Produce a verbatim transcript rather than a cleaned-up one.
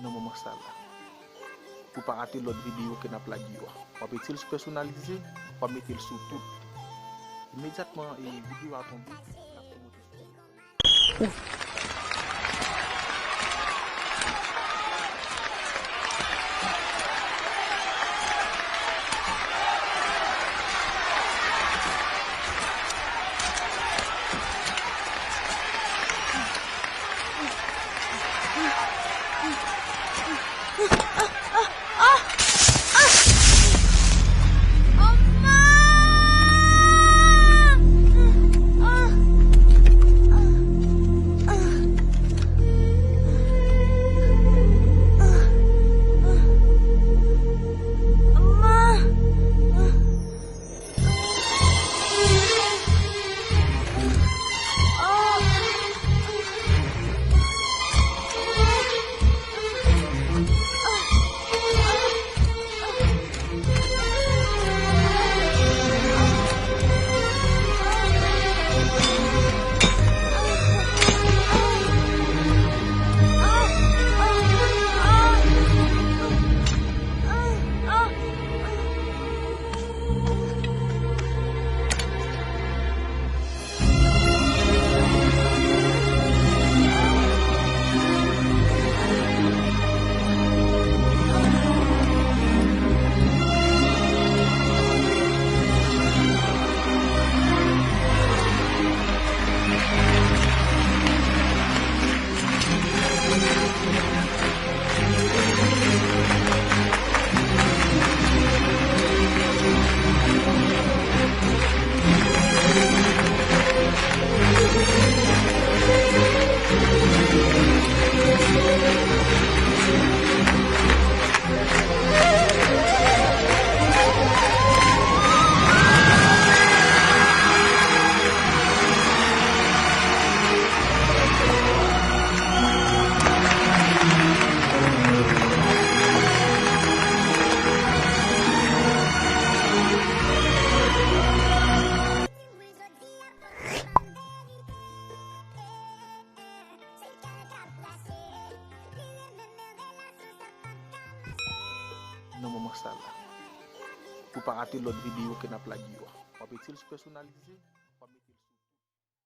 Nan moman sa la. Pou pa rate lòt videyo ke n ap lage yo a. W ap etche l sou pèsonalize, w ap mete l sou tout. Imedyatman e videyo a tonbe, n ap tou monte sou. Nan moman sa la. Pou pa rate lòt videyo ke n ap lage yo a. W ap etche l sou pèsonalize.